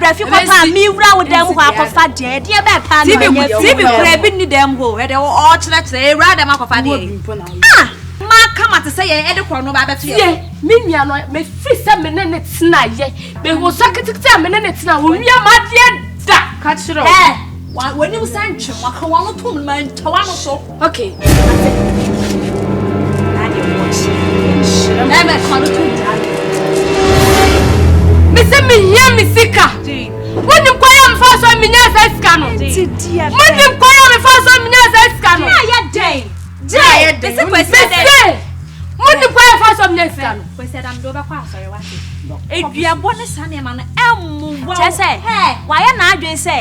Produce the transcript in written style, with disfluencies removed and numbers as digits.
bra fi kɔpa a mewura wo dan mu hɔ akɔfa deɛ ɛdeɛ bɛɛ paa na ɔnyɛ fi TV kura bi nni dan mu hɔ ɛdeɛ ɔkyerɛkyerɛ ewura dɛm akɔfa deɛ. Ah! Mmaa kama te sɛ yɛn ɛde korɔ no ba abɛto yɛn. Tie, me nua no mefiri sɛ me ne ne tena yɛ mehu sɛ ketekete a me ne ne tena wɔwia m'adeɛ da. Ka kyerɛ wo. Ɛ w'anim sɛ ntwem waka w'ano tom no ma ntwa w'ano so. Okay. Ɛmɛ ka no tom gya. Me sɛ mehia me sika. Wonim kwan a mefa so menya saa sika no. Wonim kwan a mefa so menya saa sika no. Na yɛ dɛn? Gye. Mese kwasi dɛn? Mese. Wonim kwan a mefa so menya sika no. Kwasi Adam de wobɛkɔ asɔre wate. Eduabɔ ne saa nneɛma no ɛmmoa wo. Kyerɛ sɛ wayɛ n'adwene sɛ